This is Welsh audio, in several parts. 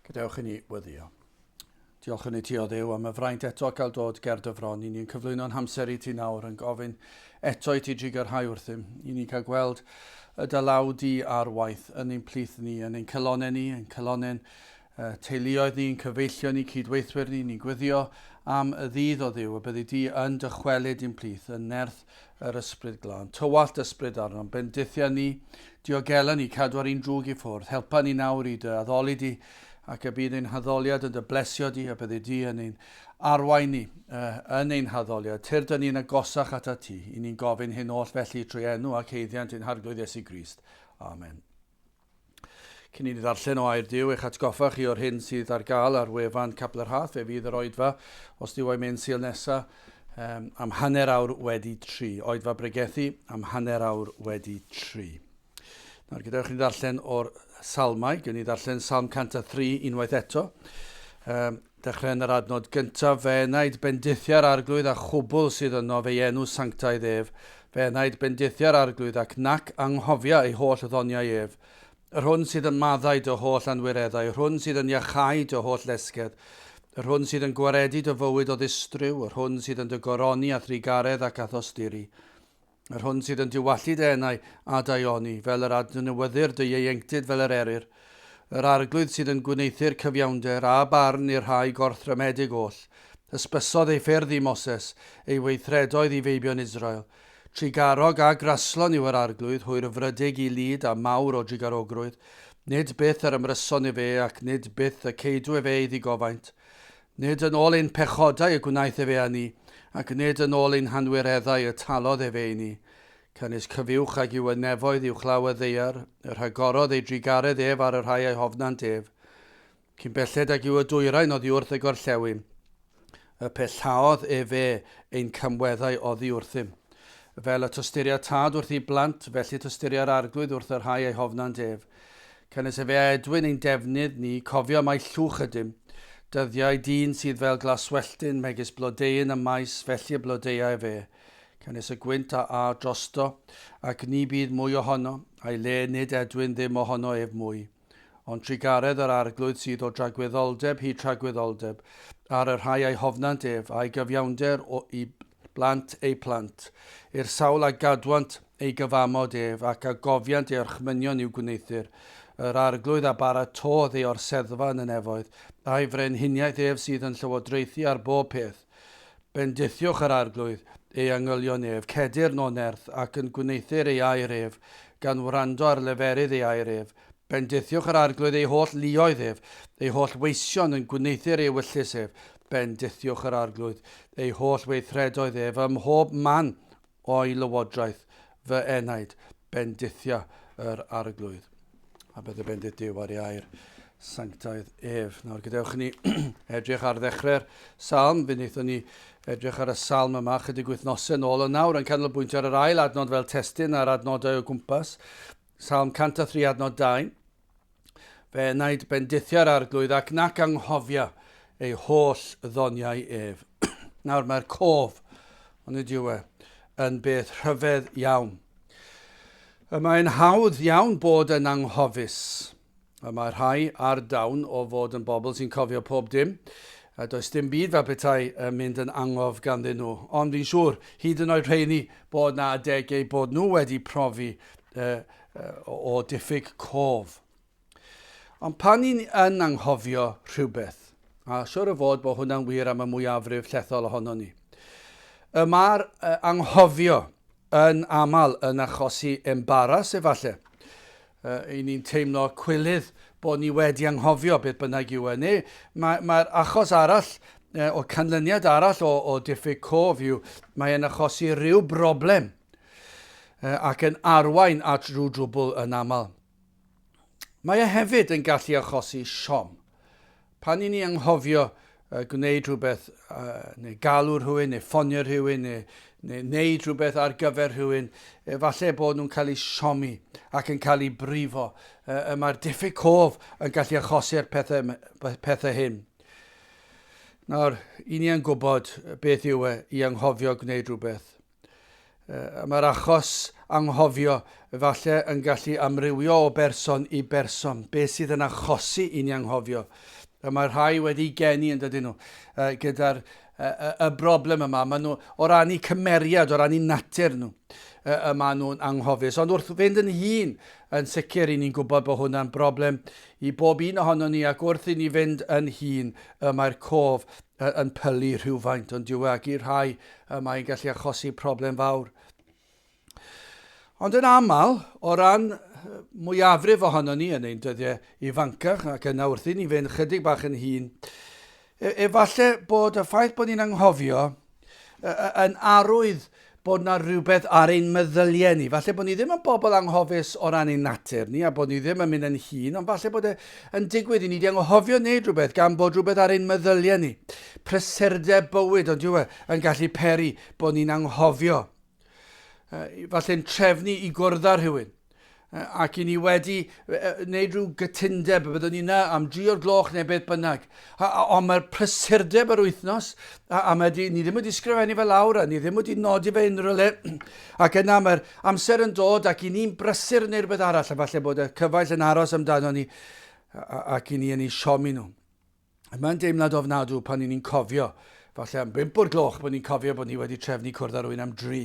Gadewch i ni weddio. Diolch yn i ti o Dduw am y fraint eto cael dod ger dy fron. I ni'n cyflwyno'n hamser i ti nawr yn gofyn eto i ti drugarhau wrthym. I ni cael gweld y dy law di ar waith yn ein plith ni, yn ein calonnau ni, yn calonnen teuluoedd ni, yn cyfeillion ni, cydweithwyr ni. Ni'n gweddio am y ddydd o Dduw y byddi di yn dychwelyd i'n plith yn nerth yr Ysbryd Glân. Tywallt ysbryd arnom, bendithia ni, diogela ni, cadw ar un drwg i ffwrdd, helpa ni nawr i dy addoli di, ac y bydd ein haddoliad yn dy blesio di, a byddi di yn ein arwain ni uh, yn ein haddoliad. Tyrd â ni'n agosach atat ti, i ni'n gofyn hyn oll felly trwy enw ac haeddiant ein Harglwydd Iesu Grist. Amen. Cyn i ni ddarllen o air Duw, eich atgoffa chi o'r hyn sydd ar gael ar wefan Capel yr Hath. Fe fydd yr oedfa, os Duw a'i mynd, Sul nesa, um, am 3:30. Oedfa bregethu am 3:30. Nawr, gadewch i ni ddarllen o'r salmau. Gwni ni ddarllen Salm 103 unwaith eto. Um, dechrau yn yr adnod gyntaf, fe enaid bendithia'r arglwydd a chwbl sydd yno, fe'i enw sanctaidd ef. Fe enaid bendithia'r arglwydd ac nac anghofia ei holl ddoniau ef. Yr hwn sydd yn maddau dy holl anwireddau, yr hwn sydd yn iachau dy holl lesgedd, yr hwn sydd yn gwaredu dy fywyd o ddistryw, yr hwn sydd yn dy goroni â thrugaredd ac â thosturi. Yr hwn sydd yn diwallu dy enau a daioni, fel yr adnewyddir dy ieuenctid fel yr eryr. Yr Arglwydd sydd yn gwneuthur cyfiawnder a barn i'r rhai gorthrymedig oll. Hysbysodd ei ffyrdd i Moses, ei weithredoedd i feibion Israel. Trugarog a graslon yw yr Arglwydd, hwyrfrydig i lid a mawr o drugarogrwydd. Nid byth yr ymryson efe, ac nid byth y ceidw efe ei ddigofaint. Nid yn ôl ein pechodau y gwnaeth efe â ni, ac nid yn ôl ein hanwireddau y talodd efe i ni. Canys cyfuwch ag yw y nefoedd uwchlaw y ddaear, y rhagorodd ei drugaredd ef ar y rhai a'i hofnant ef. Cyn belled ag yw y dwyrain oddi wrth y gorllewin, y pellaodd efe ein camweddau oddi wrthym. Fel y tosturia tad wrth ei blant, felly tosturia'r Arglwydd wrth y rhai a'i hofnant ef. Canys efe a edwyn ein defnydd ni, cofio mai llwch ydym. Dyddiau dyn sydd fel glaswelltyn, megis blodeuyn y maes, felly y blodeua efe. Canys y gwynt a â drosto, ac ni bydd mwy ohono, a'i le nid edwyn ddim ohono ef mwy. Ond trugaredd yr Arglwydd sydd o dragwyddoldeb hyd tragwyddoldeb, ar y rhai a'i hofnant ef, a'i gyfiawnder o i blant eu plant, i'r sawl a gadwant ei gyfamod ef, ac a gofiant ei orchmynion i'w gwneuthur. Yr Arglwydd a baratôdd ei orseddfa yn y nefoedd, a'i frenhiniaeth ef sydd yn llywodraethu ar bob peth. Bendithiwch yr Arglwydd, ei angylion ef, cedyrn o nerth, ac yn gwneuthur ei air ef, gan wrando ar leferydd ei air ef. Bendithiwch yr Arglwydd ei holl luoedd ef, ei holl weision yn gwneuthur ei ewyllys ef. Bendithiwch yr Arglwydd, ei holl weithredoedd ef ym mhob man o'i lywodraeth, fy enaid, bendithia yr Arglwydd. A bydde bendith Duw ar ei air sanctaidd ef. Nawr gadewch ni edrych ar ddechrau'r salm. Fe wnaethon ni edrych ar y salm yma chydig wythnosau nôl, ond nawr yn canolbwyntio ar yr ail adnod fel testun a'r adnodau o gwmpas. Salm 103 adnod 2. Fe enaid bendithia'r Arglwydd ac nac anghofia ei holl ddoniau ef. Nawr mae'r cof, ond nid yw e, yn beth rhyfedd iawn. Y mae'n hawdd iawn bod yn anghofus. Y mae rhai ar dawn o fod yn bobl sy'n cofio pob dim. A does dim byd fel petai yn mynd yn angof ganddyn nhw. Ond fi'n siŵr, hyd yn oed rheini, bod na adegau bod nhw wedi profi uh, o diffyg cof. Ond pan ni'n yn anghofio rhywbeth, a siwr o fod bod hwnna'n wir am y mwyafrif llethol ohono ni, y mae'r anghofio yn aml yn achosi embaras efallai. I ni'n teimlo cwilydd bod ni wedi anghofio beth bynnag yw e. Neu mae'r mae achos arall, o canlyniad arall o, o diffyg cof yw mae'n achosi rhyw broblem ac yn arwain at rhyw drwbl yn aml. Mae e hefyd yn gallu achosi siom. Pan i ni anghofio gwneud rhywbeth, neu galw rhywun, neu ffonio rhywun, neu, neu wneud rhywbeth ar gyfer rhywun, efallai bod nhw'n cael eu siomi ac yn cael eu brifo. Mae'r diffyg cof yn gallu achosi'r pethau, pethau hyn. Nawr, i ni yn gwybod beth yw e i anghofio gwneud rhywbeth. Mae'r achos anghofio falle yn gallu amrywio o berson i berson, beth sydd yn achosi i ni anghofio. Y mae rhai wedi geni yn dydyn nhw gyda'r y, y, y broblem yma. Maen nhw, o ran eu cymeriad, o ran eu natur nhw, y, y maen nhw'n anghofus. Ond wrth fynd yn hun, yn sicr, i ni'n gwybod bod hwnna'n broblem i bob un ohono ni, ac wrth i ni fynd yn hun, y mae'r cof yn pylu rhywfaint, ond dyw e, ac i rhai y mae'n gallu achosi problem fawr. Ond yn aml, o ran mwyafrif ohono ni yn ein dyddiau ifancach ac yna wrth i ni fynd chydig bach yn hŷn, e, efallai bod y ffaith bod ni'n anghofio yn arwydd bod na rhywbeth ar ein meddyliau ni. Falle bod ni ddim yn bobl anghofus o ran ein natur ni a bod ni ddim yn mynd yn hŷn, ond falle bod e yn digwydd i ni wedi anghofio wneud rhywbeth gan bod rhywbeth ar ein meddyliau ni. Prysurdeb bywyd, ond yw e, yn gallu peri bod ni'n anghofio. Falle'n trefnu i gwrdd â rhywun, ac i ni wedi wneud rhyw gytundeb y byddwn ni yna am dri o'r gloch neu beth bynnag. Ond mae'r prysurdeb yr wythnos, a, a mae di, ni ddim wedi sgrifennu fe lawr, a ni ddim wedi nodi fe unrhyw le, ac yna mae'r amser yn dod ac i ni'n brysur neu rhywbeth arall, a falle bod y cyfaill yn aros amdano ni, ac i ni yn ei siomi nhw. Mae'n deimlad ofnadw pan ni'n cofio, falle am bump o'r gloch bod ni'n cofio bod ni wedi trefnu cwrdd â rhywun am dri.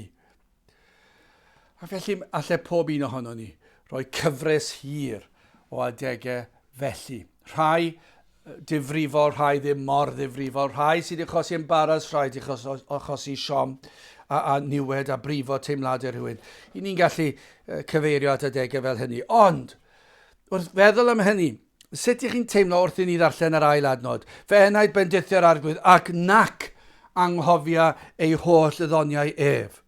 A felly alle pob un ohono ni roi cyfres hir o adegau felly. Rhai difrifol, rhai ddim mor ddifrifol, rhai sydd wedi achosi embaras, rhai wedi achosi siom a, a niwed a brifo teimladau rhywun. I ni'n gallu cyfeirio at adegau fel hynny. Ond, wrth feddwl am hynny, Sut ych chi'n teimlo wrth i ni ddarllen yr ail adnod? Fe enaid bendithio'r Arglwydd ac nac anghofia ei holl ddoniau ef.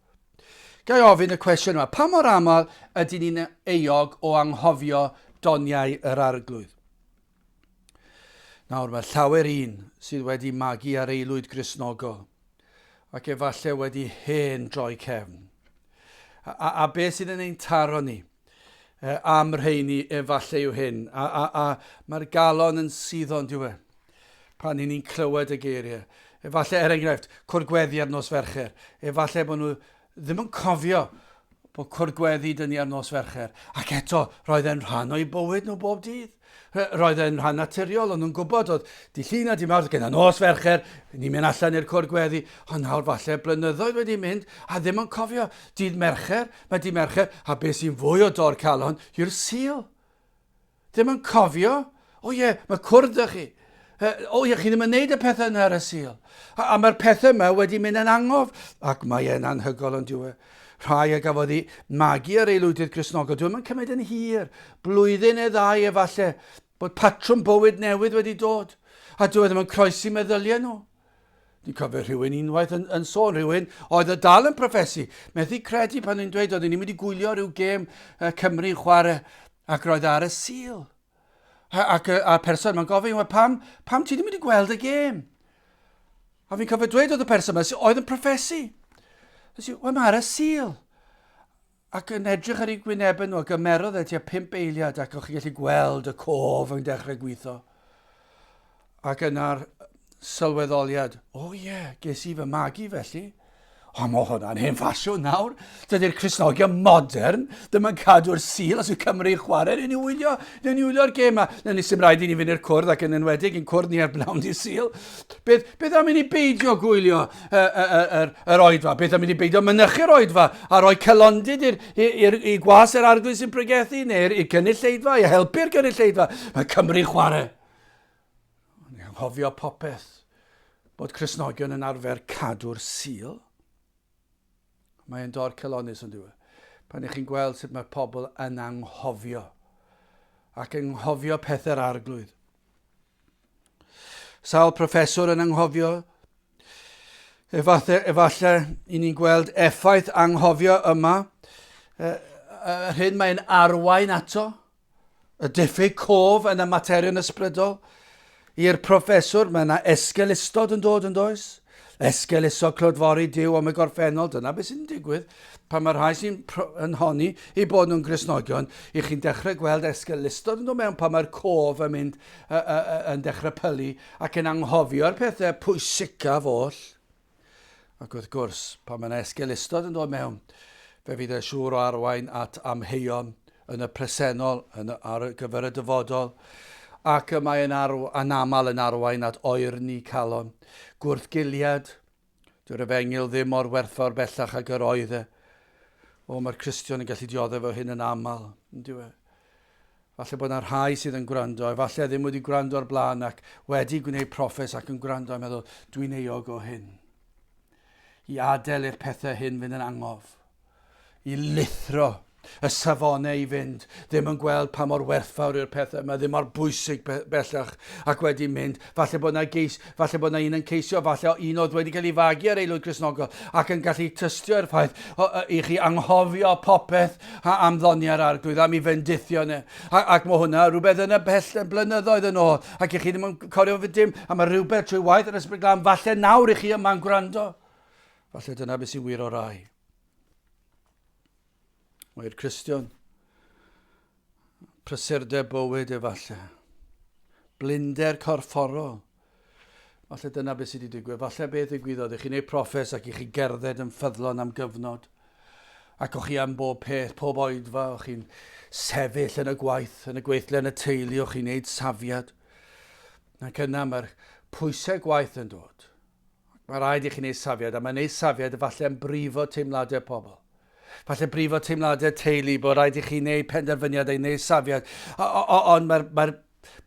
Ga i ofyn y cwestiwn yma, pa mor aml ydyn ni'n euog o anghofio doniau yr Arglwydd? Nawr, mae llawer un sydd wedi magu ar aelwyd Gristnogol ac efallai wedi hen droi cefn. A, a, a beth sydd yn ein taro ni? am rheini efallai yw hyn. A, a, a mae'r galon yn suddo yn diwe pan ni'n clywed y geiriau. Efallai, er enghraifft, cwr gweddi ar nos Fercher. Efallai bod nhw ddim yn cofio bod cwr gweddi dyn ni ar nos Fercher. Ac eto, roedd e'n rhan o'i bywyd nhw bob dydd. Roedd e'n rhan naturiol, o'n nhw'n gwybod, oedd di Llun a di Mawrth, gyda nos Fercher, ni'n mynd allan i'r cwr gweddi, ond nawr falle blynyddoedd wedi mynd a ddim yn cofio dydd Mercher, mae dydd Mercher, a beth sy'n fwy o dor calon yw'r Sul. Ddim yn cofio, o ie, mae cwrdd â chi. O ie, chi ddim yn neud y pethau yna ar y Sul. A, a mae'r pethau yma wedi mynd yn angof, ac mae e'n anhygol ond yw e. Rhai a gafodd eu magu ar aelwydydd Gristnogol. Dyw e'm yn cymryd yn hir, blwyddyn neu ddau efallai, bod patrwm bywyd newydd wedi dod, a dyw e ddim yn croesi meddyliau nhw. Dwi'n cofio rhywun unwaith yn, yn sôn, rhywun oedd y dal yn proffesu, methu credu pan nhw'n dweud oedden ni'n mynd i gwylio rhyw gêm uh, Cymru'n chwarae, ac roedd ar y Sul. Ac a'r person mae'n gofyn, well, pam, pam ti ddim wedi gweld y gêm? A fi'n cofio dweud wrth y person yma, oedd yn proffesu. Nes i, wel mae ar y Sul. Ac yn edrych ar ei gwynebau nhw, a gymerodd e tua pump eiliad ac o'ch chi'n gallu gweld y cof yn dechrau gweithio. Ac yna'r sylweddoliad, o oh, ie, yeah, ges i fy magu felly. O, mae hwnna'n hen ffasiwn nawr. Dydy'r Cristnogion modern ddim yn cadw'r Sul os yw Cymru yn chwarae. Newn ni wylio, newn ni wylio'r gêm a newn ni sy'n rhaid i ni fynd i'r cwrdd ac yn enwedig yn cwrdd ni ar bnawn dydd Sul. Beth, beth am i ni beidio gwylio y, y, y, yr, yr oedfa? Beth am i ni beidio mynychu'r oedfa a rhoi celondid i'r, i'r, i gwas yr arglwydd sy'n pregethu neu'r i'r gynulleidfa, i helpu'r gynulleidfa? Mae Cymru'n chwarae. O'n i'n anghofio popeth bod Cristnogion yn arfer cadw'r Sul. Mae'n dorcalonnus yn dyw e. Pan ych chi'n gweld sut mae pobl yn anghofio ac yn anghofio pethau'r arglwydd. Sawl proffeswr yn anghofio. Efallai, efallai i ni'n gweld effaith anghofio yma. Yr hyn mae'n arwain ato. Y diffyg cof yn y materion ysbrydol. I'r proffeswr, mae yna esgeulustod yn dod yn does? Esgeuluso clodfori Duw am y gorffennol, dyna beth sy'n digwydd. Pan mae rhai sy'n yn honni i bod nhw'n Gristnogion, i chi'n dechrau gweld esgeulustod yn dod mewn pan mae'r cof yn mynd yn dechrau pylu ac yn anghofio'r pethau pwysicaf oll. Ac wrth gwrs, pan mae yna esgeulustod yn dod mewn, Fe fydd e siŵr o arwain at amheuon yn y presennol, yn y, ar gyfer y dyfodol, ac y mae'n arw, anaml yn arwain at oerni calon, gwrthgiliad. Dyw'r efengyl ddim mor werthfawr bellach ag yr oedd e. O, mae'r Cristion yn gallu dioddef o hyn yn aml, yn dyw e? Falle bod yna rhai sydd yn gwrando, efallai ddim wedi gwrando o'r blaen ac wedi gwneud proffes ac yn gwrando a meddwl, dwi'n euog o hyn. I adael i'r pethau hyn fynd yn angof. I lithro y safonau i fynd, ddim yn gweld pa mor werthfawr yw'r pethau yma, ddim mor bwysig bellach, ac wedi mynd. Falle bod yna geis, falle bod yna un yn ceisio, falle un oedd wedi cael ei fagu ar aelwyd Gristnogol ac yn gallu tystio i'r ffaith o, i chi anghofio popeth am ddoniau'r arglwydd, am ei fendithion e. Ac mae hwnna rhywbeth yn y bell yn blynyddoedd yn ôl, ac i chi ddim yn cofio fe dim, a mae rhywbeth trwy waith yr Ysbryd Glân, falle nawr i chi yma'n gwrando. Falle dyna beth sy'n wir o rai. Mae'r Cristion, prysurdeb bywyd efallai, blinder corfforol, Falle dyna beth sydd wedi digwydd. Falle beth ddigwyddodd i chi wneud proffes ac i chi gerdded yn ffyddlon am gyfnod. Ac o'ch chi am bob peth, pob oedfa, o'ch chi'n sefyll yn y gwaith, yn y gweithle, yn y teulu, o'ch chi'n neud safiad. Ac yna mae'r pwysau gwaith yn dod. Mae rhaid i chi wneud safiad, a mae wneud safiad efallai yn brifo teimladau pobl. Falle brifo teimladau teulu, bod rhaid i chi wneud penderfyniad ei wneud safiad. Ond mae'r mae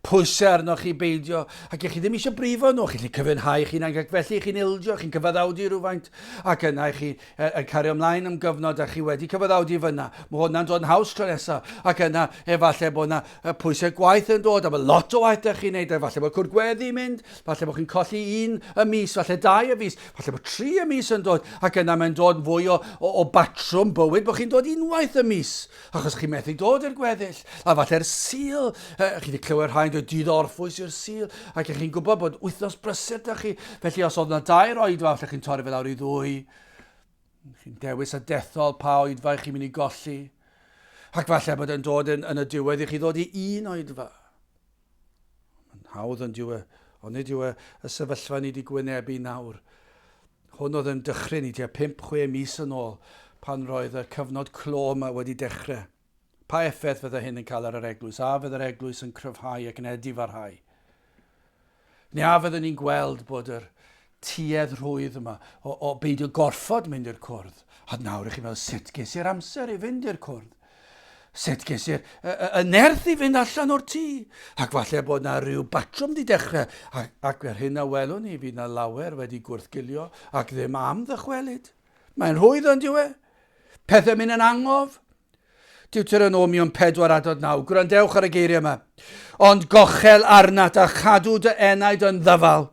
pwysau arnoch chi beidio, ac i chi ddim eisiau brifo nhw, chi'n cyfynhau chi'n ac felly chi'n ildio, chi'n cyfaddawdu rhywfaint, ac yna chi yn cario ymlaen am gyfnod a chi wedi cyfaddawdu fyna. Mae hwnna'n dod yn haws tro nesaf, ac yna efallai bod yna pwysau gwaith yn dod, a mae lot o waith da chi'n neud, efallai bod cwrdd gweddi mynd, falle bod chi'n colli un y mis, falle dau y fis, Falle bod tri y mis yn dod, ac yna mae'n dod yn fwy o, o, o batrwm bywyd bod chi'n dod unwaith y mis, achos chi'n methu dod i'r gweddill. A falle'r Sul, eh, chi wedi clywed rhai'n dweud dydd orffwys i'r Sul, ac chi'n gwybod bod wythnos brysur da chi. Felly os oedd yna dair oedfa, falle chi'n torri fe lawr i ddwy. Chi'n dewis a dethol pa oedfa chi'n mynd i golli. Ac falle bod e'n dod yn, yn y diwedd i chi ddod i un oedfa. Mae'n hawdd ond yw e, ond nid yw e y sefyllfa ni wedi gwynebu nawr. Hwn oedd yn dychryn i tua 5-6 mis yn ôl pan roedd y cyfnod clo yma wedi dechrau. Pa effaith fydde hyn yn cael ar yr eglwys? A fydd yr eglwys yn cryfhau ac yn edifarhau? Neu a fyddwn ni'n gweld bod yr tuedd rhwydd yma o, o beidio gorfod mynd i'r cwrdd? A nawr ych chi'n meddwl, sut ges i'r amser i fynd i'r cwrdd? Sut ges i'r y, y, y nerth i fynd allan o'r tŷ? Ac falle bod na rhyw batrwm di dechrau. Ac, ac yr hyn a welwn ni, fydd na lawer wedi gwrthgilio ac ddim am ddychwelyd. Mae'n rhwydd ond yw e? Pethau mynd yn angof. Deuteronomium 4 adnod 9. Gwrandewch ar y geiriau yma. Ond gochel arnat a chadw dy enaid yn ddyfal.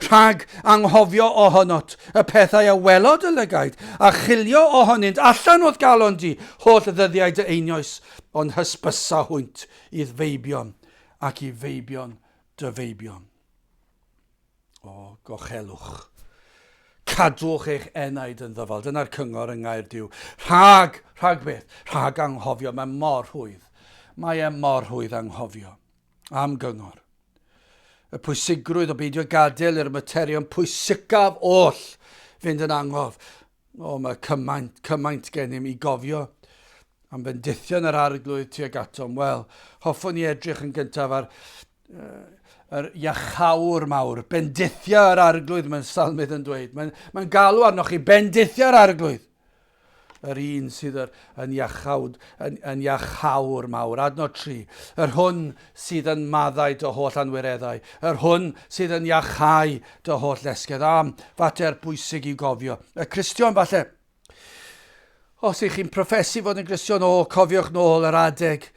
Rhag anghofio ohonot y pethau a welod y lygaid, a chilio ohonynt allan o'th galon di holl ddyddiau dy einioes, ond hysbysa hwynt i'th feibion ac i feibion dy feibion. O, gochelwch. Cadwch eich enaid yn ddyfal. Dyna'r cyngor yng Ngair Duw. Rhag, rhag beth? Rhag anghofio. Mae mor rhwydd. Mae e mor rhwydd anghofio. Am gyngor. Y pwysigrwydd o beidio gadael i'r materion pwysicaf oll fynd yn angof. O, mae cymaint, cymaint gennym i gofio am fendithion yr arglwydd tuag atom. Wel, hoffwn i edrych yn gyntaf ar yr iachawr mawr. Bendithia yr arglwydd, mae'n salmydd yn dweud. Mae'n mae galw arnoch chi, bendithia yr arglwydd. Yr un sydd yr, yn, iachawd, yn, yn iachawr mawr. Adnod 3. Yr hwn sydd yn maddau dy holl anwireddau. Yr hwn sydd yn iachau dy holl lesgedd. Am fater bwysig i gofio. Y Cristion falle. Os ych chi'n proffesu fod yn Gristion, o, cofiwch nôl yr adeg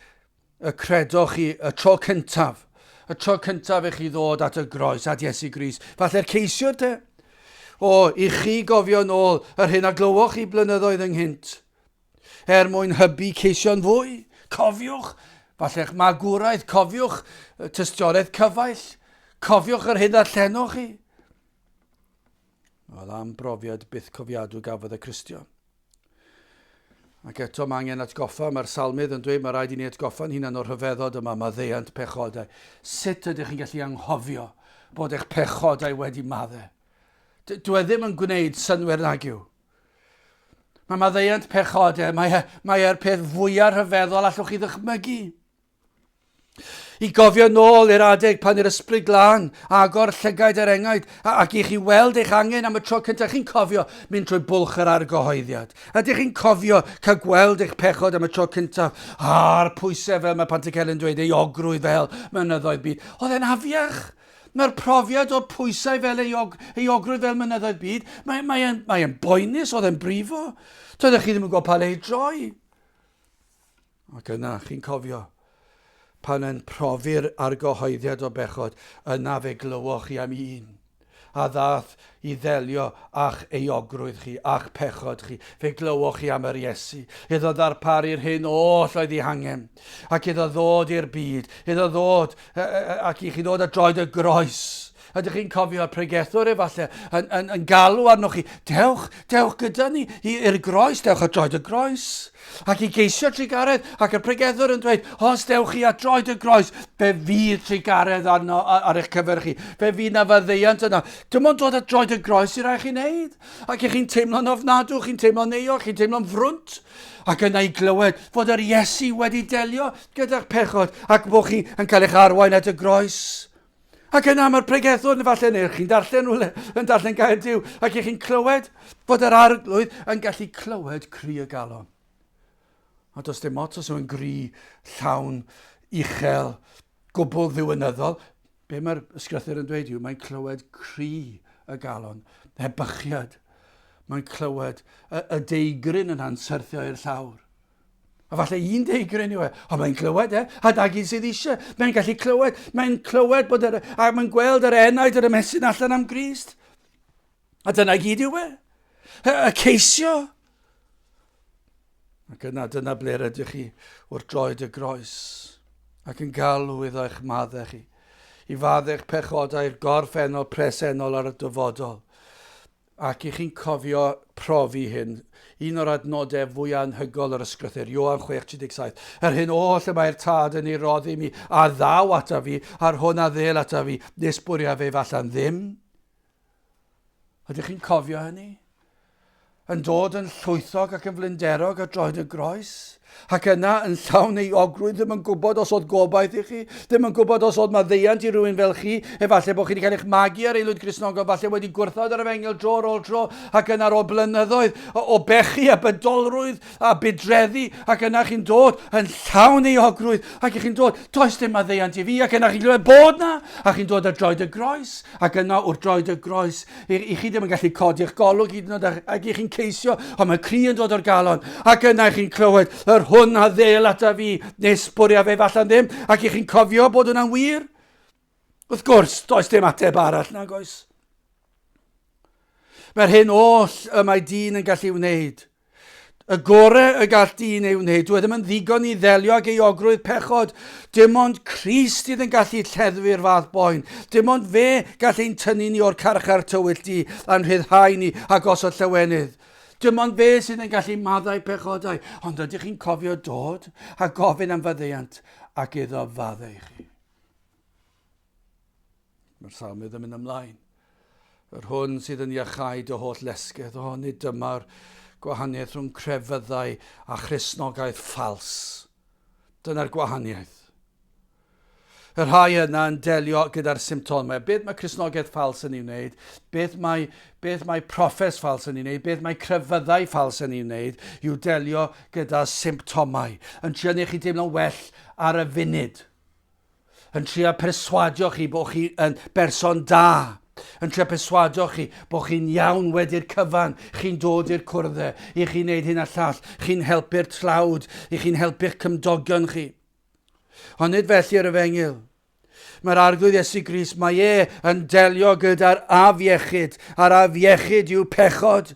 y credoch chi y tro cyntaf, y tro cyntaf i chi ddod at y groes, at Iesu Grist. Falle'r ceisiwr te. O, i chi gofio nôl yr hyn a glywoch chi blynyddoedd ynghynt. Er mwyn hybu ceisio'n fwy, cofiwch, falle'ch magwraeth, cofiwch tystiolaeth cyfaill, cofiwch yr hyn ddarllenoch chi. Wel, am brofiad byth cofiadwy gafodd y Cristion. Ac eto mae angen atgoffa, mae'r salmydd yn dweud mae rhaid i ni atgoffa'n hunan o'r rhyfeddod yma, maddeuant pechodau. Sut ydych chi'n gallu anghofio bod eich pechodau wedi maddau? Dwi e ddim yn gwneud synnwyr nag yw. Mae maddeuant pechodau, mae, e, mae e'r peth fwyaf rhyfeddol allwch chi ddychmygu. I gofio nôl i'r adeg pan i'r ysbryd glân agor llygaid yr engaid ac i chi weld eich angen am y tro cyntaf. Chi'n cofio mynd trwy bwlch yr argyhoeddiad? Ydych chi'n cofio cael gweld eich pechod am y tro cyntaf? A'r pwysau fel mae Pantycelyn dweud, ei ogrwydd fel mynyddoedd byd. Oedd e'n afiach. Mae'r profiad o'r pwysau fel ei, og, ei ogrwydd fel mynyddoedd byd, mae'n mae mae, mae boenus, oedd e'n brifo. Doeddech chi ddim yn gwybod pa le i droi. Ac yna, chi'n cofio, pan yn profi'r argyhoeddiad o bechod, yna fe glywoch chi am un a ddaeth i ddelio â'ch euogrwydd chi, a'ch pechod chi. Fe glywoch chi am yr Iesu, iddo ddarparu'r hyn oll oedd ei hangen, ac iddo ddod i'r byd, iddo ddod ac i chi ddod at droed y groes. Ydych chi'n cofio'r pregethwr efallai yn, yn, yn galw arnoch chi, dewch, dewch gyda ni i'r groes, dewch at droed y groes. Ac i geisio trugaredd, ac y pregethwr yn dweud, os dewch chi at droed y groes, fe fydd trugaredd arno, ar eich cyfer chi. Fe fydd na faddeuant yna. Dim ond dod at droed y groes i rai chi wneud. Ac i chi'n teimlo'n ofnadw, chi'n teimlo'n euog, chi'n teimlo'n frwnt. Ac yna i glywed fod yr Iesu wedi delio gyda'ch pechod ac bod chi yn cael eich arwain at y groes. Ac yna mae'r pregethwr, neu falle neu chi'n darllen rhywle, yn darllen gair Duw, ac i chi'n clywed fod yr arglwydd yn gallu clywed cri y galon. A does dim ots os yw'n gri llawn, uchel, gwbl ddiwynyddol. Be mae'r ysgrythyr yn dweud yw mae'n clywed cri y galon, ebychiad. Mae'n clywed y, y deigryn yn syrthio i'r llawr. A falle un deigryn yw e, ond mae'n clywed e, a dag un sydd eisiau. Mae'n gallu clywed, mae'n clywed bod yr, a mae'n gweld yr enaid yr ymestyn allan am Grist. A dyna gyd yw e. Y, y ceisio. Ac yna, dyna ble rydych chi wrth droed y groes ac yn galw iddo eich maddau chi, i faddau'ch pechodau i'r gorffennol presennol ar y dyfodol. Ac i chi'n cofio profi hyn, un o'r adnodau fwyaf anhygol yr ysgrythyr, Ioan 6:37, yr hyn oll y mae'r Tad yn ei roddi mi, a ddaw ata fi, a'r hwn a ddel ata fi, nes bwriaf ef allan ddim. Ydych chi'n cofio hynny? Yn dod yn llwythog ac yn flinderog ar droed y groes, ac yna yn llawn euogrwydd, ddim yn gwybod os oedd gobaith i chi, ddim yn gwybod os oedd maddeuant i rywun fel chi, efallai bod chi wedi cael eich magu ar aelwyd Gristnogol, falle wedi gwrthod yr efengyl dro ar ôl tro, ac yna ar ôl blynyddoedd o, o bechu a bydolrwydd a budreddu, ac yna chi'n dod yn llawn euogrwydd, ac i chi'n dod, does dim maddeuant i fi, ac yna chi'n clywed bod na, a chi'n dod ar droed y groes, ac yna wrth droed y groes, I, i chi ddim yn gallu codi'ch golwg hyd yn oed ac i chi'n ceisio, ond mae cri yn dod o'r galon, ac yna i chi'n clywed yr hwn a ddel ata fi, nes bwriaf ef allan ddim, ac i chi'n cofio bod hwnna'n wir. Wrth gwrs, does dim ateb arall, nag oes. Mae'r hyn oll y mae dyn yn gallu wneud Y gore y gall dyn ei wneud, dyw e ddim yn ddigon i ddelio ag euogrwydd pechod. Dim ond Crist sydd yn gallu lleddfu'r fath boen. Dim ond fe gall ein tynnu ni o'r carchar tywyll du a'n rhyddhau ni a gosod llawenydd. Dim ond fe sydd yn gallu maddau pechodau. Ond ydych chi'n cofio dod a gofyn am faddeuant ac iddo faddau chi? Mae'r salmydd yn mynd ymlaen. Yr hwn sydd yn iachau dy holl lesgedd, o, nid dyma'r gwahaniaeth rhwng crefyddau a Christnogaeth ffals. Dyna'r gwahaniaeth. Y rhai yna yn delio gyda'r symptomau. Beth mae Cristnogaeth ffals yn ei wneud? Beth mae, beth mae proffes ffals yn ei wneud? Beth mae crefyddau ffals yn ei wneud? Yw delio gyda symptomau. Yn trio neu chi deimlo'n well ar y funud. yn trio perswadio chi bod chi yn berson da, yn trio perswadio chi bod chi'n iawn wedi'r cyfan, chi'n dod i'r cwrddau, i chi'n neud hyn a llall, chi'n helpu'r tlawd, i chi'n helpu'ch cymdogion chi. Ond nid felly yr efengyl. Mae'r Arglwydd Iesu Grist, mae e yn delio gyda'r afiechyd, a'r afiechyd yw pechod.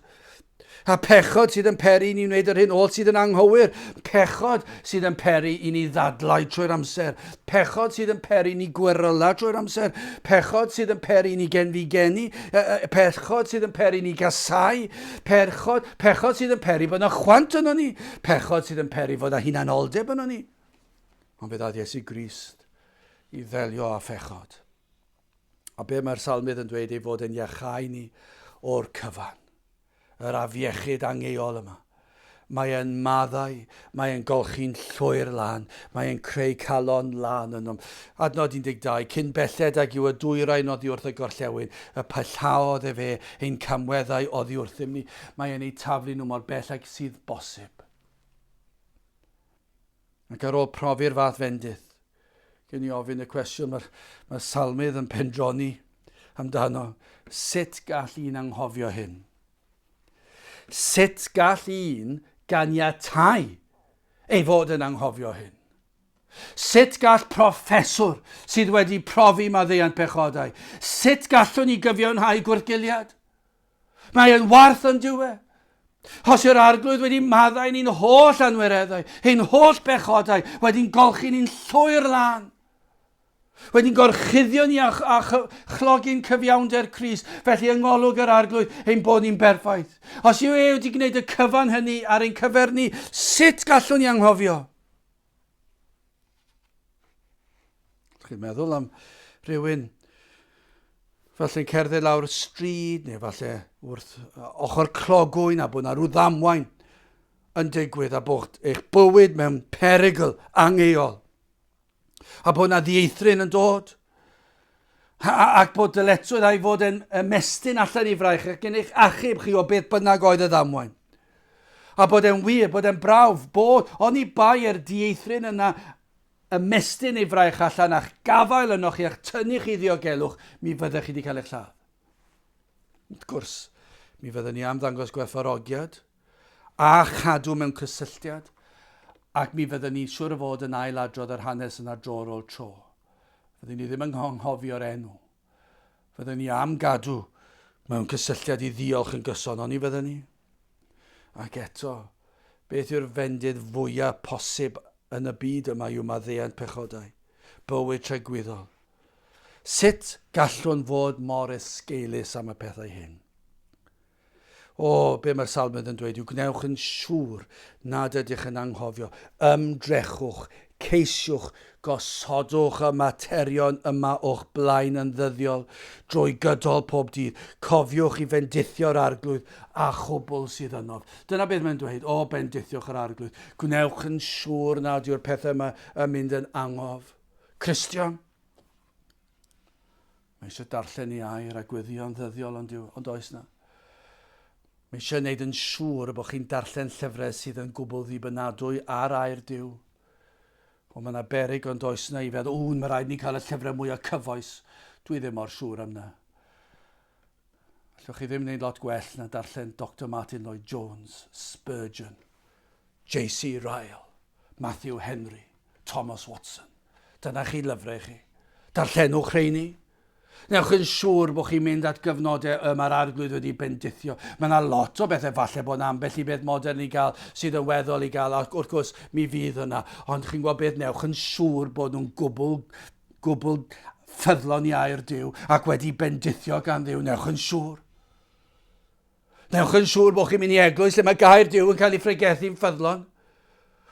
A pechod sydd yn peri i ni wneud yr hyn oll sydd yn anghywir. Pechod sydd yn peri i ni ddadlau trwy'r amser. Pechod sydd yn peri i ni gweryla trwy'r amser. Pechod sydd yn peri i ni genfigenu. Pechod sydd yn peri i ni gasau. Pechod, pechod sydd yn peri bod yna chwant yno ni. Pechod sydd yn peri fod yna hunanoldeb yno ni. Ond fe ddaeth Iesu Grist i ddelio â phechod. A be mae'r salmydd yn dweud ei fod yn iachau ni o'r cyfan. Yr afiechyd angeuol yma. Mae e'n maddau, mae e'n golchi'n llwyr lân, mae e'n creu calon lân ynom. Adnod 12, Cyn belled ag yw y dwyrain oddi wrth y gorllewin, y pellhaodd efe ein camweddau oddi wrthym ni. Mae e'n eu taflu nhw mor bell ag sydd bosib. Ac ar ôl profi'r fath fendith, gen i ofyn y cwestiwn mae'r mae salmydd yn pendroni amdano, sut gall un anghofio hyn? Sut gall un ganiatáu ei fod yn anghofio hyn? Sut gall proffeswr sydd wedi profi maddeuant pechodau, sut gallwn ni gyfiawnhau gwrthgiliad? Mae e'n warth yn dyw e. Os yw'r arglwydd wedi maddau ni'n holl anwireddau, ein holl bechodau, wedi'n golchi ni'n llwyr lân, wedi'n gorchuddio ni â, â chlogyn cyfiawnder Crist, felly yng ngolwg yr arglwydd ein bod ni'n berffaith. Os yw e wedi gwneud y cyfan hynny ar ein cyfer ni, sut gallwn ni anghofio? Chi'n meddwl am rhywun falle'n cerdded lawr y stryd neu falle wrth ochr clogwyn a bod yna rhyw ddamwain yn digwydd a bod eich bywyd mewn perygl angheuol a bod yna ddieithryn yn dod ac bod dyletswydd a'i fod yn ymestyn allan i fraich ac yn eich achub chi o beth bynnag oedd y ddamwain. A bod e'n wir, bod e'n brawf, bod oni bai yr dieithryn yna ymestyn ei fraich allan a'ch gafael ynoch chi a'ch tynnu chi ddiogelwch, mi fyddech chi wedi cael eich lladd. Wrth gwrs, mi fydden ni am ddangos gwerthfawrogiad a chadw mewn cysylltiad, ac mi fydden ni siŵr o fod yn ail adrodd yr hanes yna dro ar ôl tro. Fydden ni ddim yn anghofio'r enw. Fydden ni am gadw mewn cysylltiad i ddiolch yn gyson, oni fydden ni? Ac eto, beth yw'r fendith fwyaf posib yn y byd yma yw maddeuant pechodau, bywyd tragwyddol. Sut gallwn fod mor esgeulus am y pethau hyn? O, be mae'r salmydd yn dweud yw gwnewch yn siŵr nad ydych yn anghofio. Ymdrechwch, ceisiwch, gosodwch y materion yma o'ch blaen yn ddyddiol, drwy gydol pob dydd. Cofiwch i fendithio'r Arglwydd a chwbl sydd ynof. Dyna beth mae'n dweud, o, bendithiwch yr Arglwydd. Gwnewch yn siŵr nad yw'r pethau yma yn mynd yn angof. Cristion, Mae eisiau darllen ei air a gweddïo'n ddyddiol ond yw, ond oes na. Mae eisiau gwneud yn siŵr y bod chi'n darllen llyfrau sydd yn gwbl ddibynadwy ar air Duw. Ond mae yna berig ond oes na i feddwl, ww, mae rhaid ni cael y llyfrau mwyaf cyfoes. Dwi ddim mor siŵr am na. Allwch chi ddim wneud lot gwell na darllen Doctor Martyn Lloyd Jones, Spurgeon, JC Ryle, Matthew Henry, Thomas Watson. Dyna chi lyfrau chi. Darllenwch rheini. Newch yn siŵr bod chi'n mynd at gyfnodau y mae'r arglwydd wedi bendithio. Mae yna lot o bethau, falle bod yna ambell i beth modern i gael sydd yn weddol i gael, ac wrth gwrs mi fydd yna. Ond chi'n gwybod beth, newch yn siŵr bod nhw'n gwbl, gwbl ffyddlon i air Duw ac wedi bendithio gan Dduw. Newch yn siŵr. Newch yn siŵr bod chi'n mynd i eglwys lle mae gair Duw yn cael ei phregethu'n ffyddlon.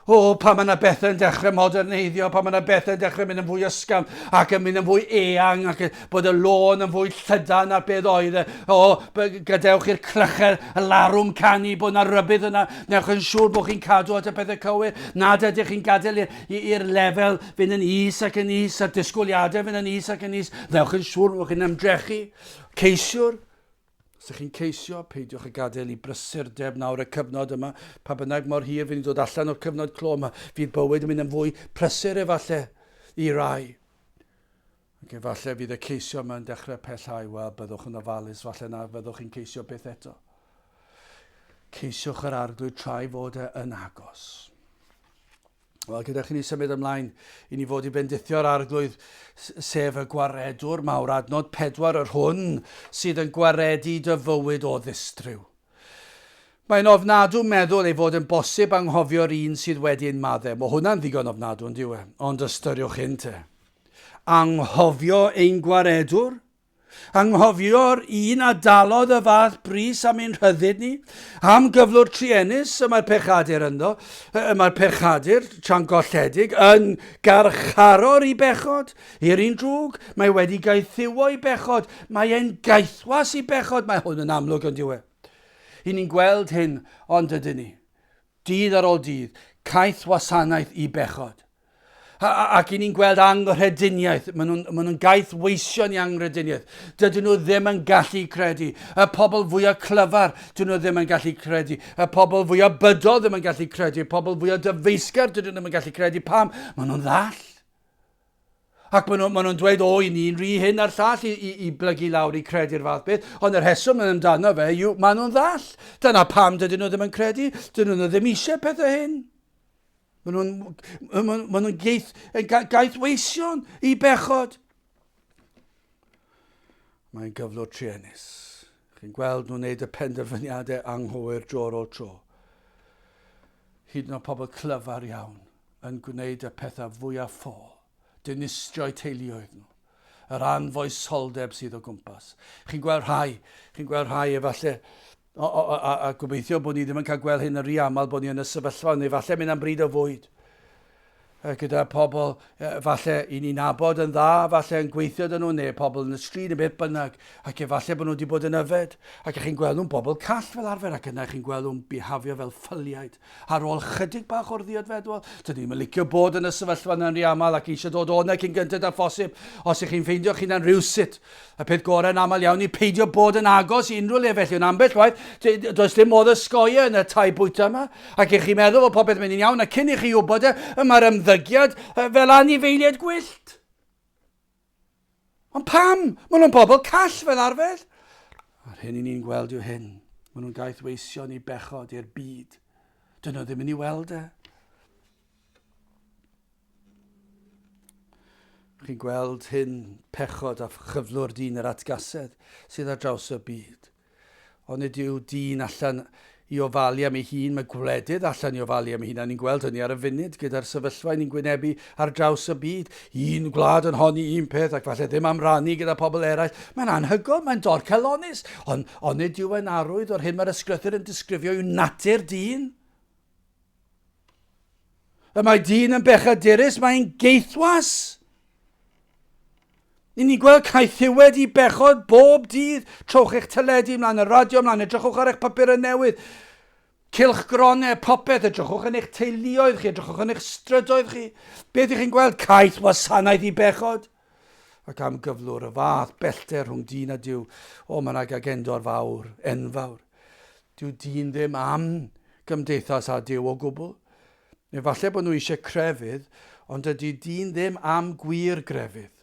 O, pan mae yna bethau'n dechrau moderneiddio, pan mae yna bethau'n dechrau mynd yn fwy ysgafn ac yn mynd yn fwy eang ac bod y lôn yn fwy llydan na beth oedd e. O, gadewch i'r clychau, y larwm canu, bod yna rybudd yna. Newch yn siŵr bod chi'n cadw at y pethau cywir, nad ydych chi'n gadael i'r lefel fynd yn is ac yn is, a'r disgwyliadau fynd yn is ac yn is. Newch yn siŵr bod chi'n ymdrechu. Ceisiwr, Os ydych chi'n ceisio, peidiwch â gadael i brysurdeb nawr y cyfnod yma. Pa bynnag mor hir fydd ni'n dod allan o'r cyfnod clo yma, fydd bywyd yn mynd yn fwy prysur efallai i rai. Ac efallai fydd y ceisio yma yn dechrau pellhau. Wel, byddwch yn ofalus, falle na fyddwch chi'n ceisio byth eto. Ceisiwch yr arglwydd tra'i fod e yn agos. Wel, gyda chi ni symud ymlaen i ni fod i bendithio'r arglwydd, sef y gwaredwr mawr, adnod 4, yr hwn sydd yn gwaredu dy fywyd o ddistryw. Mae'n ofnadw meddwl ei fod yn bosib anghofio'r un sydd wedi ein maddau. Mae hwnna'n ddigon ofnadw, yn dyw e? Ond ystyriwch hyn te. Anghofio ein gwaredwr? Anghofio'r un a dalodd y fath bris am ein rhyddid ni, am gyflwr truenus y mae'r pechadur ynddo, y mae'r pechadur, tra'n golledig, yn garcharor i bechod, i'r un drwg, mae wedi gaethiwo i bechod, mae e'n gaethwas i bechod, mae hwn yn amlwg yn diwe. I ni'n gweld hyn, ond ydyn ni. dydd ar ôl dydd, caeth wasanaeth i bechod. Ac i ni'n gweld anghrediniaeth. Maen nhw'n ma nhw gaeth weision i anghrediniaeth. Dydyn nhw ddim yn gallu credu. Y pobl fwyaf clyfar, dyn nhw ddim yn gallu credu. Y pobl fwyaf bydol ddim yn gallu credu. Y pobl fwyaf dyfeisgar, dydyn nhw ddim yn gallu credu. Pam? Maen nhw'n ddall. Ac maen nhw'n nhw dweud, o, i ni'n rhy hyn a'r llall i, i, i blygu lawr i credu'r fath beth. Ond y rheswm yn amdano fe yw, maen nhw'n ddall. Dyna pam dydyn nhw ddim yn credu. Dydyn nhw ddim eisiau pethau hyn. Maen nhw'n ma, ma nhw gaeth, gaeth weision i bechod. Mae'n gyflwr truenus. Chi'n gweld nhw'n gwneud y penderfyniadau anghywir dro ar ôl tro. Hyd yn oed pobl clyfar iawn yn gwneud y pethau fwyaf ffôl, dinistrio'u teuluoedd nhw, yr anfoesoldeb sydd o gwmpas. Chi'n gweld rhai, chi'n gweld rhai efallai, o, o, a, a, a gobeithio bod ni ddim yn cael gweld hyn yn rhy aml bod ni yn y sefyllfa, neu falle mynd am bryd o fwyd gyda pobl falle i ni'n nabod yn dda, falle yn gweithio dyn nhw, neu pobl yn y stryd, neu beth bynnag, ac efallai bod nhw wedi bod yn yfed, ac chi'n gweld nhw'n bobl call fel arfer, ac yna chi'n gweld nhw'n bihafio fel ffyliaid ar ôl chydig bach o'r ddiod feddwol. Dyn ni'n licio bod yn y sefyllfa yna'n rhy aml ac eisiau dod o'na cyn gynted â phosib. Os ych chi'n ffeindio chi'n rhywsut, Y peth gorau yn aml iawn i peidio bod yn agos i unrhyw le felly, ond ambell waith, does dim modd ysgoi e yn y tai bwyta yma, ac i chi meddwl bod popeth yn mynd yn iawn, a cyn i chi wybod e, y mae'r ymddygiad fel anifeiliaid gwyllt. Ond pam? Maen nhw'n bobl call fel arfer. A'r hyn i ni'n gweld yw hyn. Maen nhw'n gaeth weision i bechod i'r byd. Dyn nhw ddim yn ei weld e. Chi'n gweld hyn, pechod a chyflwr dyn yr atgasedd sydd ar draws y byd. Ond nid yw dyn allan i ofalu am ei hun, mae gwledydd allan i ofalu am ei hun, a ni'n gweld hynny ar y funud gyda'r sefyllfa ni'n gwynebu ar draws y byd. Un gwlad yn honni un peth ac falle ddim am rannu gyda pobl eraill. Mae'n anhygoel, mae'n dorcalonnus, ond onid yw e'n arwydd o'r hyn mae'r ysgrythur yn disgrifio yw natur dyn? Y mae dyn yn bechadurus, mae'n geithwas. Ni'n ni'n gweld caethiwed i bechod bob dydd. Trowch eich teledu ymlaen, y radio ymlaen, edrychwch ar eich papurau newydd. Cylchgronau, popeth, edrychwch yn eich teuluoedd chi, edrychwch yn eich strydoedd chi. Beth ych chi'n gweld? Caeth wasanaeth i bechod. Ac am gyflwr y fath bellter rhwng dyn a Duw, o, mae yna gagendor fawr, enfawr. Dyw dyn ddim am gymdeithas â Duw o gwbl. Efallai bod nhw eisiau crefydd, ond dydy dyn ddim am gwir grefydd.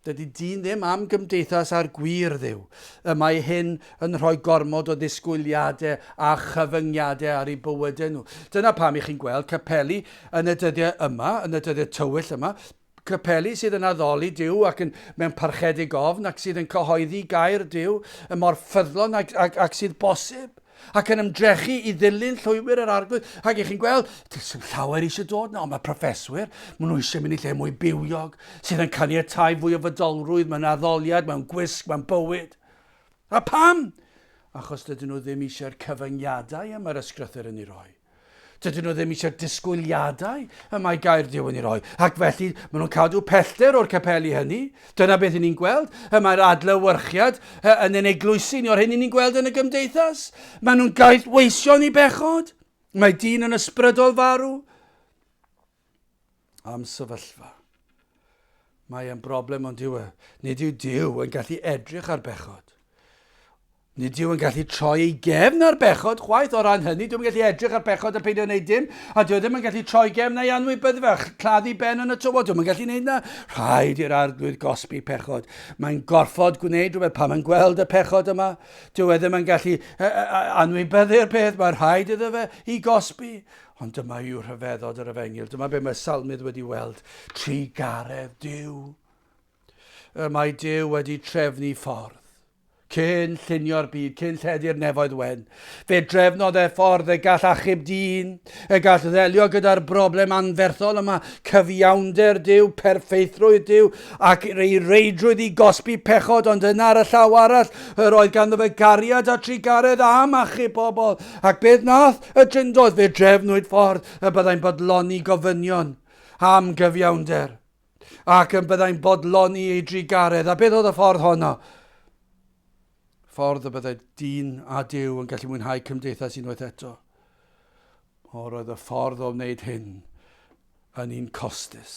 Dydy dyn ddim am gymdeithas â'r gwir Dduw. Y mae hyn yn rhoi gormod o ddisgwyliadau a chyfyngiadau ar eu bywydau nhw. Dyna pam i chi'n gweld capeli yn y dyddiau yma, yn y dyddiau tywyll yma, Capeli sydd yn addoli Duw ac yn mewn parchedig ofn ac sydd yn cyhoeddi gair Duw yn mor ffyddlon ag, ag, ag sydd bosib ac yn ymdrechu i ddilyn llwybr yr arglwydd. Ac i chi'n gweld, does dim llawer eisiau dod na, ond mae proffeswyr, maen nhw eisiau mynd i lle mwy bywiog, sydd yn caniatau fwy o fydolrwydd mewn addoliad, mewn gwisg, mewn bywyd. A pam? Achos dydyn nhw ddim eisiau'r cyfyngiadau y mae'r ysgrythyr yn ei roi. Dydyn nhw ddim eisiau'r disgwyliadau y mae gair Duw yn ei roi, ac felly maen nhw'n cadw pellter o'r capeli hynny. Dyna beth i ni'n gweld. Y mae'r adlewyrchiad yn ein eglwysi ni o'r hyn i ni'n gweld yn y gymdeithas. Maen nhw'n gaeth weision i bechod. Mae dyn yn ysbrydol farw. Am sefyllfa. Mae e'n broblem ond yw e. Nid yw Duw yn gallu edrych ar bechod. Nid yw yn gallu troi ei gefn ar bechod chwaith o ran hynny. Dwi'n gallu edrych ar bechod a peidio wneud dim. A dwi ddim yn gallu troi gefn a'i anwybyddu fe a chladdu ben yn y tywod. Dwi'n gallu wneud na. Rhaid i'r arglwydd gosbi pechod. Mae'n gorfod gwneud rhywbeth pan mae'n gweld y pechod yma. Dyw e ddim yn gallu anwybyddu'r peth. Mae'n rhaid iddo fe i gosbi. Ond dyma yw rhyfeddod yr efengyl. Dyma be mae Salmydd wedi weld. Trugaredd Duw. Y mae Duw wedi trefnu ffordd. Cyn llunio'r byd, cyn lledu'r nefoedd wen. Fe drefnodd e ffordd y gall achub dyn, y gall ddelio gyda'r broblem anferthol yma, cyfiawnder Duw, perffeithrwydd Duw, ac ei reidrwydd i gosbi pechod, ond yna ar y llaw arall, yr oedd ganddo fe gariad a trugaredd am achub pobl. Ac beth nath y Drindod? Fe drefnwyd ffordd y byddai'n bodloni gofynion am gyfiawnder. Ac yn byddai'n bodloni ei drugaredd. A beth oedd y ffordd honno? Ffordd y byddai dyn a Duw yn gallu mwynhau cymdeithas unwaith eto. O, roedd y ffordd o wneud hyn yn un costus.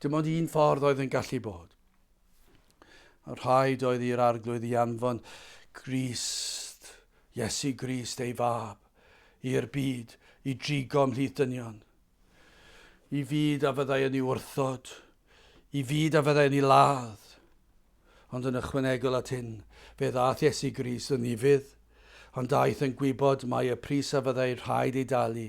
Dim ond un ffordd oedd yn gallu bod. A rhaid oedd i'r arglwydd i anfon Grist, Iesu Grist ei fab, i'r byd, i drigo ymhlith dynion. I fyd a fyddai yn ei wrthod, i fyd a fyddai yn ei ladd. Ond yn ychwanegol at hyn, fe ddaeth Iesu Grist yn ufudd, ond daeth yn gwybod mai y pris a fyddai rhaid ei dalu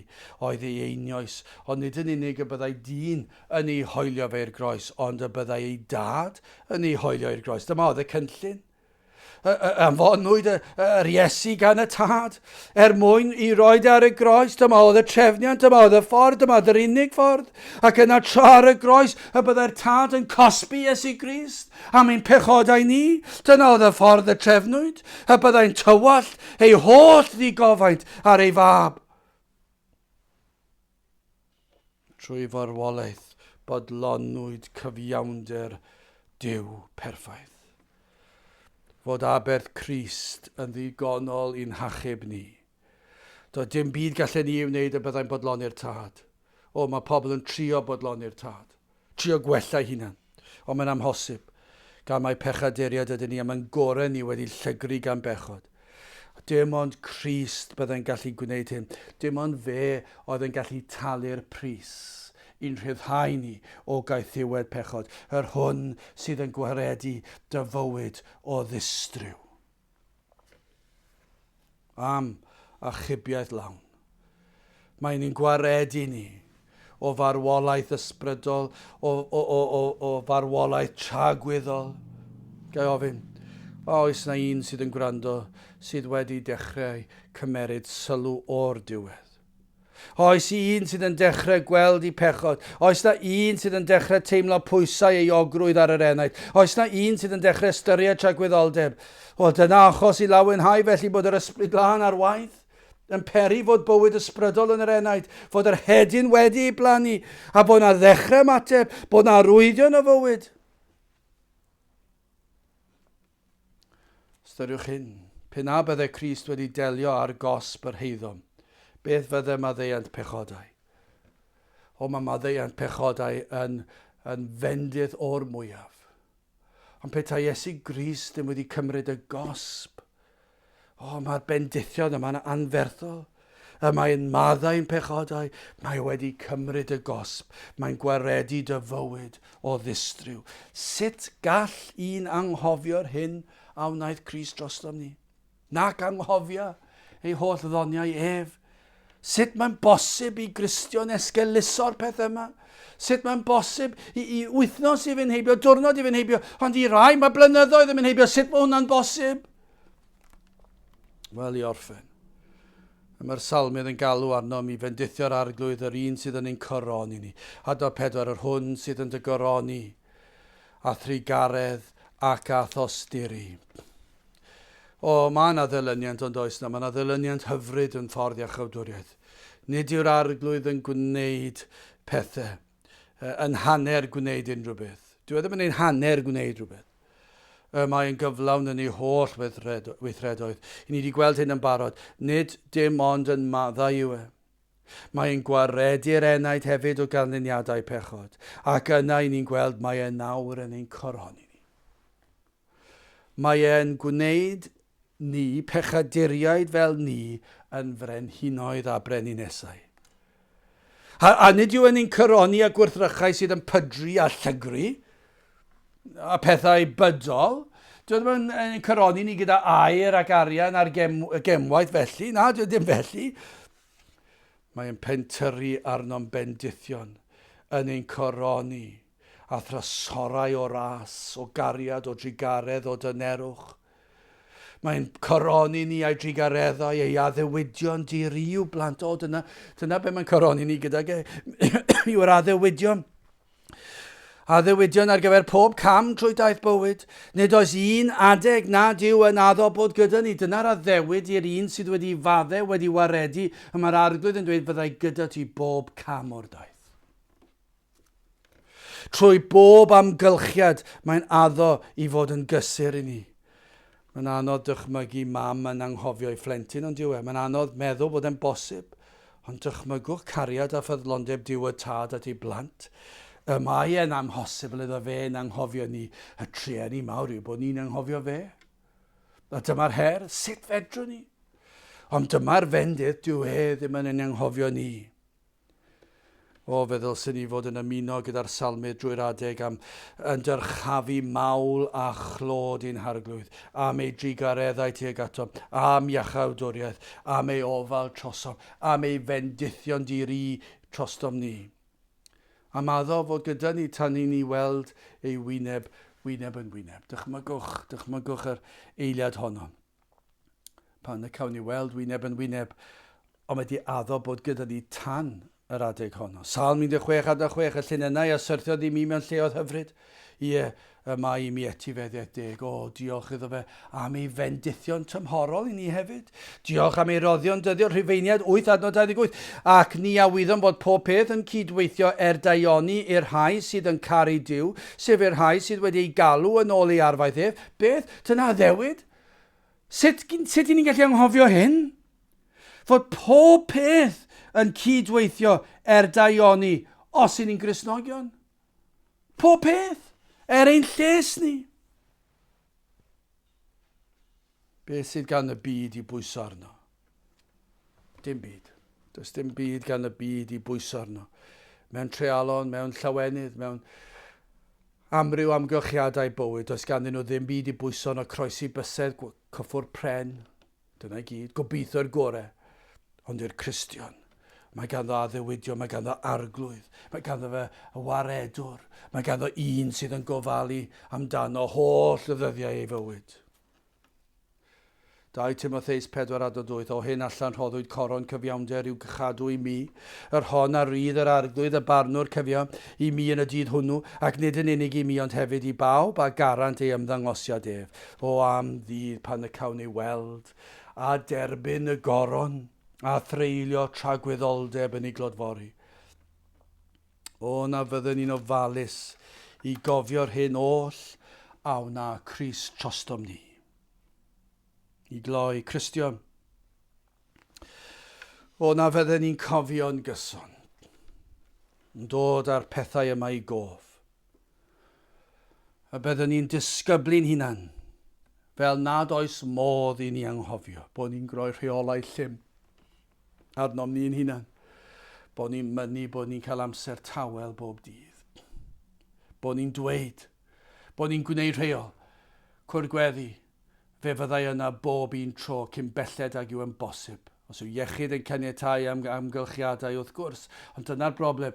oedd ei einioes, ond nid yn unig y byddai dyn yn ei hoelio fe i'r groes, ond y byddai ei dad yn ei hoelio i'r groes. Dyma oedd y cynllun. Anfonwyd yr Iesu gan y Tad er mwyn i roed ar y groes. Dyma oedd y trefniant, dyma oedd y ffordd, dyma oedd yr unig ffordd. Ac yna tra ar y groes y byddai'r Tad yn cosbi Iesu Grist am ein pechodau ni. Dyna oedd y ffordd y trefnwyd, y byddai'n tywallt ei holl ddigofaint ar ei fab. Trwy farwolaeth bodlonwyd cyfiawnder Duw perffaith. Fod aberth Crist yn ddigonol i'n hachub ni. Doedd dim byd gallen ni ei wneud y byddai'n bodloni'r Tad. O, mae pobl yn trio bodloni'r Tad. Trio gwella eu hunan. Ond mae'n amhosib. Gan mai pechaduriaid ydyn ni a mae'n gorau ni wedi llygru gan bechod. Dim ond Crist byddai'n gallu gwneud hyn. Dim ond fe oedd yn gallu talu'r pris i'n rhyddhau ni o gaethiwed pechod, yr hwn sydd yn gwaredu dy fywyd o ddistryw. Am achubiaeth lawn. Mae'n ein gwaredu ni o farwolaeth ysbrydol, o, o, o, o, o farwolaeth tragwyddol. Gai ofyn, a oes na un sydd yn gwrando sydd wedi dechrau cymeryd sylw o'r diwedd? Oes un sydd yn dechrau gweld i pechod? Oes na un sydd yn dechrau teimlo pwysau euogrwydd ar yr enaid? Oes na un sydd yn dechrau ystyried tragwyddoldeb? Wel, dyna achos i lawenhau felly bod yr Ysbryd Glân ar waith, yn peri fod bywyd ysbrydol yn yr enaid, fod yr hedyn wedi ei blannu, a bod na ddechrau ymateb, bod na arwyddion o fywyd. Ystyriwch hyn, pe na bydde Crist wedi delio â'r gosb yr heiddom, beth fydde maddeuant pechodau? O, mae maddeuant pechodau yn, yn fendith o'r mwyaf. Ond petai Iesu Grist ddim wedi cymryd y gosb, O, mae'r bendithion yma'n anferthol. Y mae'n maddau'n pechodau, mae wedi cymryd y gosb, mae'n gwaredu dy fywyd o ddistryw. Sut gall un anghofio'r hyn a wnaeth Crist drostom ni? Nac anghofia ei holl ddoniau ef. Sut mae'n bosib i Gristion esgeuluso'r peth yma? Sut mae'n bosib i, i wythnos i fynd heibio, diwrnod i fynd heibio, ond i rai mae blynyddoedd yn mynd heibio. Sut mae hwnna'n bosib? Wel, i orffen. Mae'r salmydd yn galw arnom i fendithio'r arglwydd yr un sydd yn ein coroni ni. Adnod 4, yr hwn sydd yn dy goroni a thrugaredd ac a thosturi. O, mae yna ddilyniant ond oes na, mae yna ddilyniant hyfryd yn ffordd iachawdwriaeth. Nid yw'r arglwydd yn gwneud pethau, yn hanner gwneud unrhyw beth. Dyw e ddim yn ein hanner gwneud rhywbeth. Y mae yn gyflawn yn ei holl weithredoedd. I ni wedi gweld hyn yn barod. Nid dim ond yn maddau yw e. Mae e'n gwaredu'r enaid hefyd o ganlyniadau pechod. Ac yna i ni'n gweld mae e nawr yn ein coroni ni. Mae e'n gwneud ni, pechaduriaid fel ni, yn frenhinoedd a breninesau. A, a nid yw e'n ein coroni â gwrthrychau sydd yn pydru a llygru, a pethau bydol. Dyw e ddim yn, yn coroni ni gyda aur ac arian a'r gem, gemwaith felly. Na, dyw e ddim felly. Mae'n pentyrru arnom bendithion, yn ein coroni a thrysorau o ras, o gariad, o drugaredd, o dynerwch. Mae'n coroni ni a'i drugareddau, ei addewidion di-ri i'w blant. O, dyna, dyna be mae'n coroni ni gydag e, yw'r addewidion. Addewidion ar gyfer pob cam trwy daith bywyd. Nid oes un adeg nad yw yn addo bod gyda ni. Dyna'r addewid i'r un sydd wedi fadde, wedi waredu, y mae'r arglwydd yn dweud fyddai gyda ti bob cam o'r daith. Trwy bob amgylchiad mae'n addo i fod yn gysur i ni. Mae'n anodd dychmygu mam yn anghofio ei phlentyn, ond yw e? Mae'n anodd meddwl bod e'n bosib. Ond dychmygwch cariad a ffyddlondeb Duw y Tad at ei blant. Y mae e'n amhosibl iddo fe ein anghofio ni. Y trueni mawr yw bod ni'n anghofio fe. A dyma'r her, sut fedrwn ni? Ond dyma'r fendith, dyw e ddim yn ein anghofio ni. O, fe ddylswn ni fod yn ymuno gyda'r salmydd drwy'r adeg am yn dyrchafu mawl a chlod i'n Harglwydd, am ei drugareddau tuag atom, am iachawdwriaeth, am ei ofal trosom, am ei fendithion di-ri trostom ni. Am addo fod gyda ni tan i ni weld ei wyneb wyneb yn wyneb. Dychmygwch, dychmygwch yr eiliad honno. Pan y cawn ni weld wyneb yn wyneb, ond mae di addo bod gyda ni tan yr adeg honno. Salm 16 adnod 6, y llinynnau a syrthiodd i mi mewn lleoedd hyfryd. Ie, y mae i mi etifeddiaeth deg. O, diolch iddo fe am ei fendithion tymhorol i ni hefyd. Diolch am ei roddion dyddiol, Rhufeiniaid 8 adnod 28. Ac ni a wyddom fod pob peth yn cydweithio er daioni i'r rhai sydd yn caru Duw, sef i'r rhai sydd wedi eu galw yn ôl ei arfaeth ef. Beth? Dyna addewid? Sut, sut i ni'n gallu anghofio hyn? Fod pob peth yn cydweithio er daioni os i ni'n Gristnogion. Pob peth, er ein lles ni. Beth sydd gan y byd i bwyso arno? Dim byd. Does dim byd gan y byd i bwyso arno. Mewn treialon, mewn llawenydd, mewn amryw amgylchiadau bywyd, does ganddyn nhw ddim byd i bwyso arno, croesi bysedd, cyffwrdd pren, dyna i gyd, gobeithio'r gorau. Ond i'r Cristion, mae ganddo addewidion, mae ganddo arglwydd, mae ganddo fe y waredwr, mae ganddo un sydd yn gofalu amdano holl ddyddiau ei fywyd. 2 Timotheus 4 adnod 8, O hyn allan rhoddwyd coron cyfiawnder i'w gychadw i mi, yr hon a rydd yr Arglwydd y barnwr cyfiawn i mi yn y dydd hwnnw, ac nid yn unig i mi ond hefyd i bawb a garant ei ymddangosiad ef. O am ddydd pan y cawn ei weld, a derbyn y goron, a threulio tragwyddoldeb yn ei glodfori. O, na fydden ni'n ofalus i gofio'r hyn oll a wna Crist trostom ni. I gloi, Cristion. O, na fydden ni'n cofio'n gyson. Yn dod â'r pethau yma i gof. A byddwn ni'n disgyblu'n hunan fel nad oes modd i ni anghofio bod ni'n groi rheolau llym arnom ni'n hunan, bod ni'n mynnu bod ni'n cael amser tawel bob dydd, bod ni'n dweud, bod ni'n gwneud rheol, cwrdd gweddi, fe fyddai yna bob un tro cyn belled ag yw yn bosib. Os yw iechyd yn caniatáu am amgylchiadau, wrth gwrs, ond dyna'r broblem.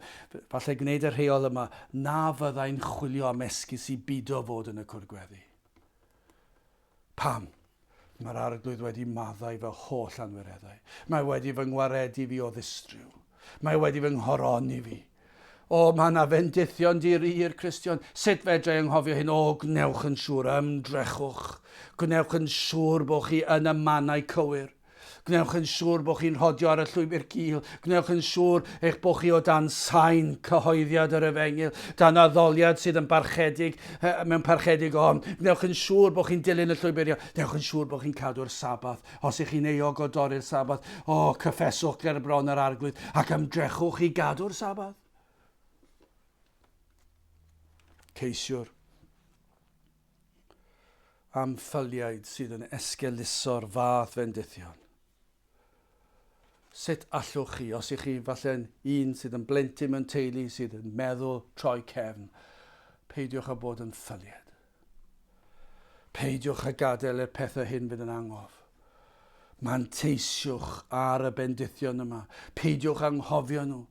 Falle gwneud y rheol yma, na fyddai'n chwilio am esgus i bido fod yn y cwrdd gweddi. Pam? Mae'r Arglwydd wedi maddau fy holl anwireddau. Mae wedi fy ngwaredu fi o ddistryw. Mae wedi fy nghoroni fi. O, mae yna fendithion di-ri i'r Cristion. Sut fedra i anghofio hyn? O, gwnewch yn siŵr, ymdrechwch. Gwnewch yn siŵr bod chi yn y mannau cywir. Gwnewch yn siŵr bod chi'n rhodio ar y llwybr cul. Gwnewch yn siŵr eich bod chi o dan sain cyhoeddiad yr efengyl, dan addoliad sydd yn barchedig, mewn parchedig ofn. Gwnewch yn siŵr bod chi'n dilyn y llwybr iawn. Gwnewch yn siŵr bod chi'n cadw'r Sabath. Os ych chi'n euog o dorri'r Sabath, o, cyffeswch ger bron yr Arglwydd ac ymdrechwch i gadw'r Sabath. Ceisiwr. Am ffyliaid sydd yn esgeuluso'r fath fendithion. Sut allwch chi, os ych chi falle'n un sydd yn blentyn mewn teulu sydd yn meddwl troi cefn, peidiwch â bod yn ffyliad. Peidiwch â gadael i'r pethau hyn fynd yn angof. Manteisiwch ar y bendithion yma. Peidiwch anghofio nhw.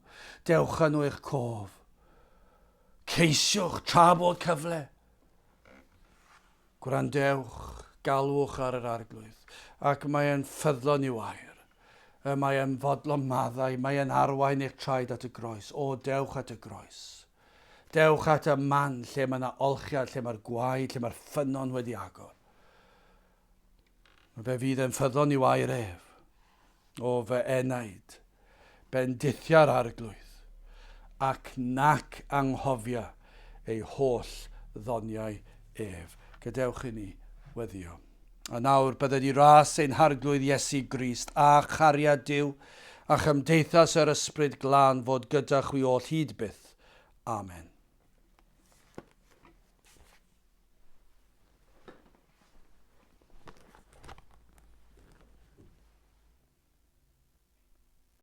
Dewch â nhw i'ch cof. Ceisiwch tra bod cyfle. Gwrandewch, galwch ar yr Arglwydd, ac mae e'n ffyddlon i'w air. Y mae e'n fodlon maddau, mae e'n arwain eich traed at y groes. O, dewch at y groes. Dewch at y man lle mae yna olchiad, lle mae'r gwaed, lle mae'r ffynnon wedi agor. Fe fydd e'n ffyddlon i'w air ef. O fy enaid, bendithia'r Arglwydd, ac nac anghofia ei holl ddoniau ef. Gadewch i ni weddïo. A nawr bydded i ras ein Harglwydd Iesu Grist, a chariad Duw, a chymdeithas yr Ysbryd Glân fod gyda chwi oll hyd byth. Amen.